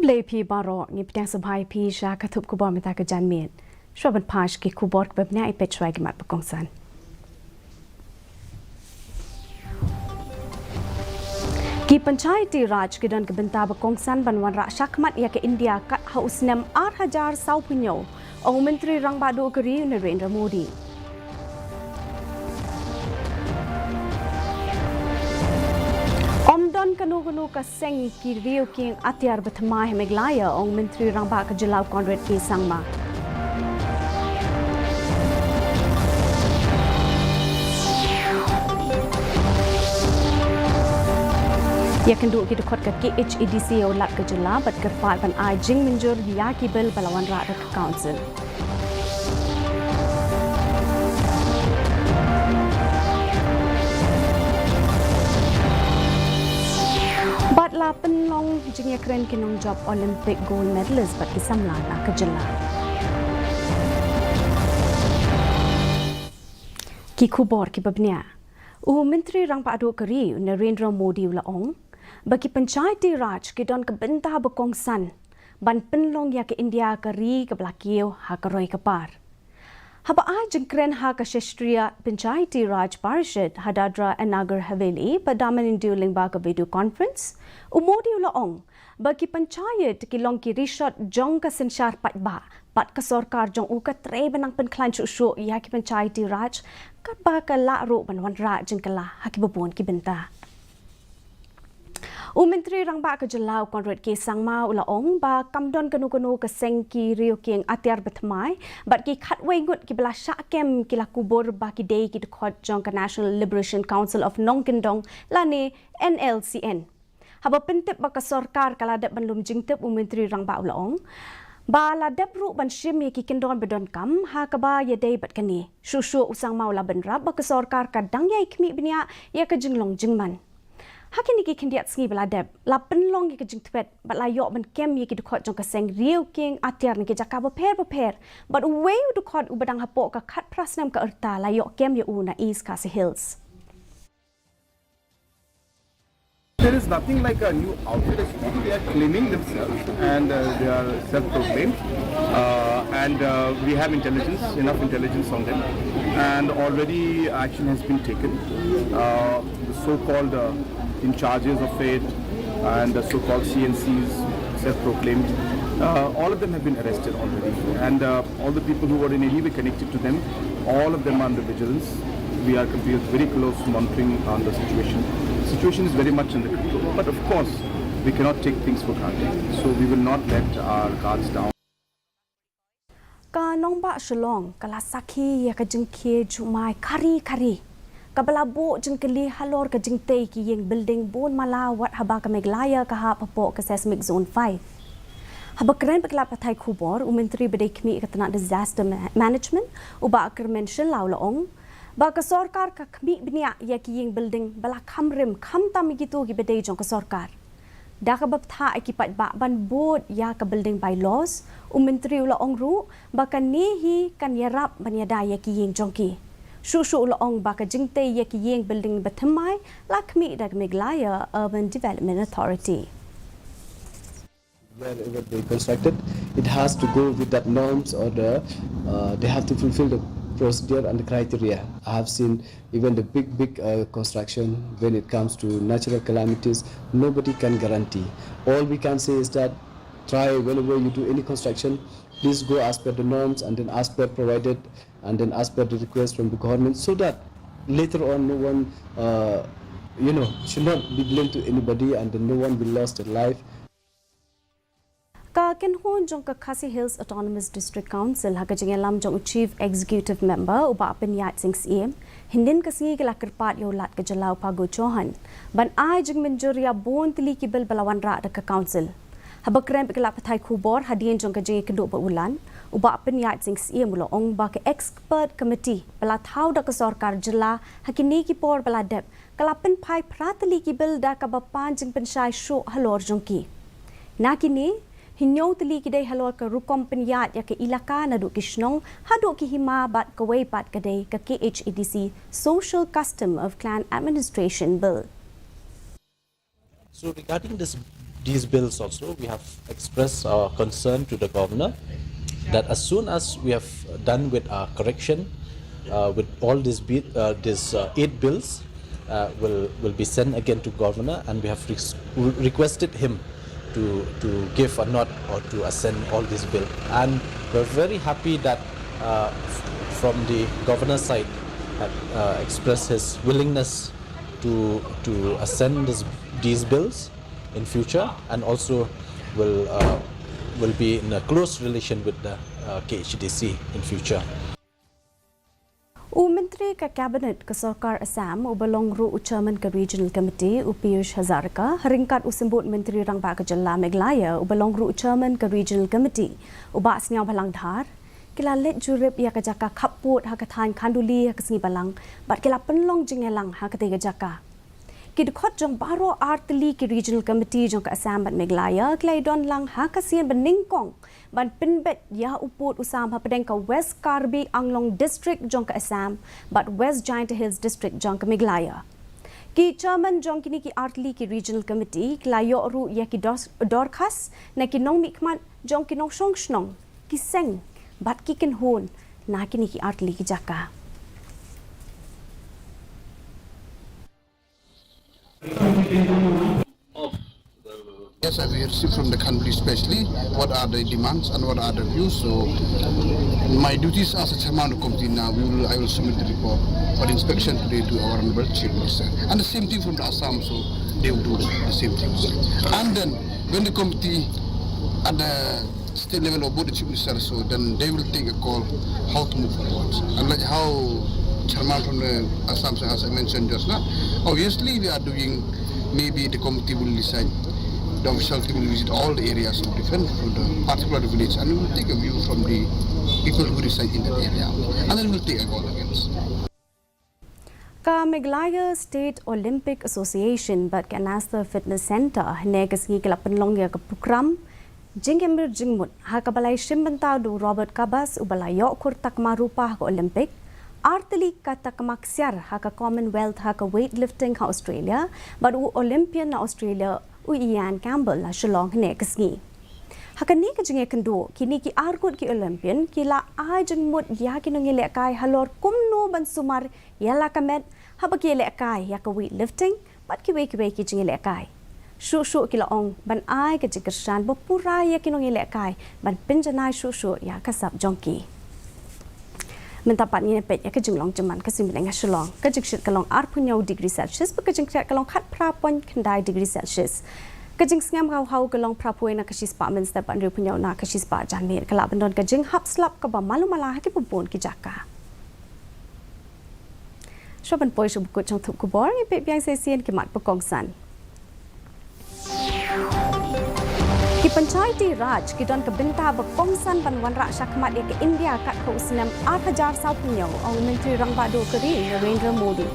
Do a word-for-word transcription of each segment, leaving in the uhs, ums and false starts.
Khublei phi baroh, ngi pdiang sngewbha ïa phi sha ka thup khubor mynta ka janmiet. Shuwa ban peit ki khubor kiba bniah, peit shuwa ki mat ba kongsan. Ki Panchayati Raj ki don ka bynta ba kongsan ban wanrah shakhmat ïa ka India kat ha u snem ar hajar sawphew hynñiew, ong u Myntri Rangbah Duh ka ri u Narendra Modi. Ym don kano kano ka seng ki riew kieng atiar ba thymmai ha Meghalaya, ong u Myntri Rangbah ka jylla u Conrad K Sangma. Ïakynduh ki dkhot ka K H A D C ïa u Lat ka jylla bad kyrpad ban ai jingmynjur ïa ki bill ba la wanrah da ka Council. Bad la pynlong jingïakren ki nongjop Olympic gold medalist bad ki samla na ka jylla. Ki khubor kiba bniah. U Myntri Rangbah Duh ka ri u Narendra Modi u la ong ba ki Panchayati Raj ki don ka bynta ba kongsan ban pynlong ïa ka India ka ri kaba la kiew ha ka roi ka par. Haba ai jingkren ha ka Rashtriya Panchayati Raj Parishad ha Dadra and Nagar Haveli, ba dang mynta lyngba ka video conference, u Modi u la ong ba ki panchayat ki long ki rishot jong ka synshar paidbah, bad ka sorkar jong u ka trei ban nang pynkhlaiñ shuh shuh ïa ki Panchayati Raj, katba ka lah ruh ban wanrah jingkylla ha kiba bun ki bynta. U Myntri Rangbah ka jylla u Conrad K Sangma u la ong ba kam don kano kano ka seng ki riew kieng atiar ba thymmai bad ki khatwei ngut kiba la shah kem ki la kubur ba ki dei ki dkhot jong ka National Liberation Council of Nongkyndong lane N L C N. Haba pyntip ba ka sorkar ka la dep ban lum jingtip, u Myntri Rangbah u la ong ba la dep ruh ban shim ïa ki kyndon ba donkam ha kaba ïadei bad kane. Shuh shuh u Sangma u la bynrap ba ka sorkar ka dang ïai khmih bniah ïa ka jinglong jingman. Ha kine ki khyndiat sngi ba la dep, la pynlong ïa ka jingtbit bad la ïoh ban kem ïa ki dkhot jong ka seng riew kieng atiar na ki jaka bapher bapher, bad uwei u dkhot uba dang hapoh ka khatphra snem ka rta la ïoh kem ïa u na East Khasi Hills. There is nothing like a new outfit. Actually, they are claiming themselves and uh, they are self-proclaimed. Uh, and uh, we have intelligence, enough intelligence on them. And already action has been taken. Uh, the so-called uh, in charges of faith and the so-called C N Cs, self-proclaimed, uh, all of them have been arrested already. And uh, all the people who were in any way connected to them, all of them are under vigilance. We are keeping very close monitoring on the situation. The situation is very much under control. But of course, we cannot take things for granted. So we will not let our guards down. Ka nongbah Shillong ka la sakhi ïa ka jingkhie jumai khari khari kaba la buh jingkylli halor ka jingtei ki ïing building bun mala wat haba ka Meghalaya ka hap hapoh ka seismic zone five. Haba kren bad ki lad pathai khubor, u Myntri ba dei khmih ka tnat Disaster Ma-, Management, u Bah Kyrmen Shylla u la ong ba ka sorkar ka khmih bniah ïa ki ïing building ba la kham rim khamtam ïa kito kiba dei jong ka sorkar. Da kaba bthah ïa ki paidbah ban bud ïa ka building bylaws, u Myntri u la ong ruh ba kane hi kan ïarap ban ïada ïa ki ïing jong ki. Shuh shuh u la ong ba ka jingtei ïa ki ïing building ba thymmai la khmih da ka Meghalaya Urban Development Authority. Wherever they constructed, it has to go with that norms or the, uh, they have to fulfill the procedure and the criteria. I have seen even the big, big uh, construction, when it comes to natural calamities, nobody can guarantee. All we can say is that try whenever you do any construction, please go as per the norms and then as per provided and then as per the request from the government, so that later on no one, uh, you know, should not be blamed to anybody and then no one will lost their life. Ka kynhun jong ka Khasi Hills Autonomous District Council ha ka jingïalam jong u Chief Executive Member u Bah Pynïaid Sing Syiem, hynnin ka sngi ka la kyrpad ïa u Lat ka jylla u Phagu Chauhan ban ai jingmynjur ïa bun tylli ki bill ba la wanrah da ka Council. Haba kren bad ki lad pathai khubor hadien jong ka jingïakynduh bad u Lat, u Bah Pynïaid Sing Syiem u la ong ba ka expert committee ba la thaw da ka sorkar jylla ha kine ki por ba la dep ka la pynphai phra tylli ki bill da kaba pan jingpynshai shuh halor jong ki. Na kine, hynñiew tylli ki dei halor ka rukom pynïaid ïa ka ilaka naduh ki shnong haduh ki hima bad kawei pat ka dei ka K H A D C Social Custom of Clan Administration Bill. So regarding this these bills also, we have expressed our concern to the governor that as soon as we have done with our correction, uh, with all these bi-, uh, these, uh, eight bills, uh, will, will be sent again to governor, and we have res-, re-, requested him to, to give a nod or to assent all these bills. And we're very happy that, uh, f-, from the governor's side, had, uh, expressed his willingness to, to assent this, these bills in future, and also will, uh, will be in a close relation with the, uh, K H A D C in future. U Myntri ka Cabinet ka Sorkar Assam, uba long ruh u Chairman ka Regional Committee, u Piyush Hazarika, ha ryngkat u Symbud Myntri Rangbah ka Jylla Meghalaya, uba long ruh u Chairman ka Regional Committee, u Bah Sniawbhalang Dhar, ki la leit jurip ïa ka jaka khappud ha ka thaiñ Khanduli ha ka Sngi Balang, bad ki la pynlong jingïalang ha katei ka jaka. Ki dkhot jong baroh artylli ki Regional Committee jong ka Assam bad Meghalaya ki la ïadon lang ha ka sien banyngkong ban pynbeit ïa u pud u sam hapdeng ka West Karbi Anglong District jong ka Assam bad West Jaintia Hills District jong ka Meghalaya. Ki Chairman jong kine ki artylli ki Regional Committee ki la ïoh ruh ïa ki dos-, dorkhas na ki nongmihkhmat jong ki nongshong shnong, ki seng bad ki kynhun na kine ki artylli ki jaka. Yes, I will receive from the Khanduli especially what are the demands and what are the views. So my duties as a chairman of the committee now, we will, I will submit the report for inspection today to our honorable Chief Minister. And the same thing from the Assam, so they will do the same thing. And then when the committee at the state level or both the Chief Minister, so then they will take a call how to move forward. And like how Chairman from the Assam, as I mentioned just now, obviously we are doing, maybe the committee will decide, the official team will visit all the areas of defense, from the particular village, and we will take a view from the people who reside in that area, and then we'll take a call against. Ka Meghalaya State Olympic Association bad ka Nasta Fitness Centre hynne ka sngi ki la pynlong ïa ka prokram jingïamir jingmut ha kaba la ïashim bynta da u Robert Kabas uba la ïoh kur takma rupa ha ka Olympic, artylli ka takma ksiar ha ka Commonwealth ha ka weightlifting ha Australia, bad u Olympian na Australia u Ian Campbell na Shillong hynne ka sngi. Ha kane ka jingïakynduh, kine ki arngut ki Olympian ki la ai jingmut ïa ki nongïalehkai halor kumno ban sumar ïa la ka met haba ki ïalehkai ïa ka weightlifting bad kiwei kiwei ki jingïalehkai. Shuh shuh ki la ong ban ai ka jingkyrshan bapura ïa ki nongïalehkai ban pynjanai shuh shuh ïa ka sap jong ki. Mynta pat ngin ïa peit ïa ka jinglong jingman ka suiñ bneng ha Shillong. Ka jingshit ka long arphew hynñiew degree Celsius, bad ka jingkhriat ka long khatphra point khyndai degree Celsius. Ka jingsngem haw haw ka long phraphew na ka shispah mynstep bad hynriewphew na ka shispah janmiet. Ka lah ban don ka jinghap slap kaba malu mala ha kiba bun ki jaka. Shuwa ban poi sha ba kut jong u thupkhubor, ngin peit biang sa shisien ki mat ba kongsan. Ki Panchayati Raj ki don ka bynta ba kongsan ban wanrah shakhmat ïa ka India kat ha u snem ar hajar sawphew hynñiew, ong u Myntri Rangbah Duh ka ri Narendra Modi.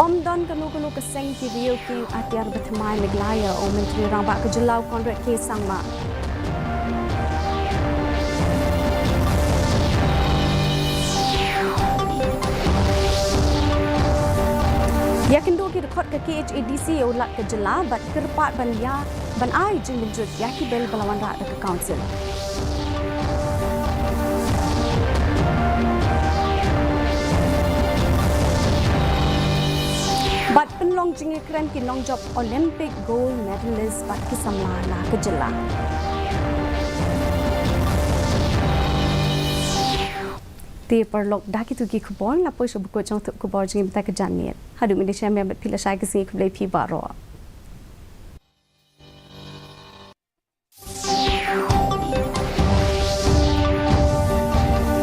Ym don kano kano ka seng ki riew kieng atiar ba thymmai Meghalaya, ong u Myntri Rangbah ka Jylla u Conrad K Sangma. Ïakynduh ki dkhot ka K H A D C ïa u Lat ka Jylla bad kyrpad ban ïa, ban ai jingmynjur ïa ki bill ba la wanrah da ka Council. Bad pynlong jingïakren ki nongjop Olympic gold medalist bad ki samla na ka jylla. Te paralok, da kito ki khubor, la poi sha ba kut jong u thupkhubor jong ngi mynta ka janmiet. Haduh mynta sha mynmiet bad phi, lashai ka sngi, khublei phi baroh.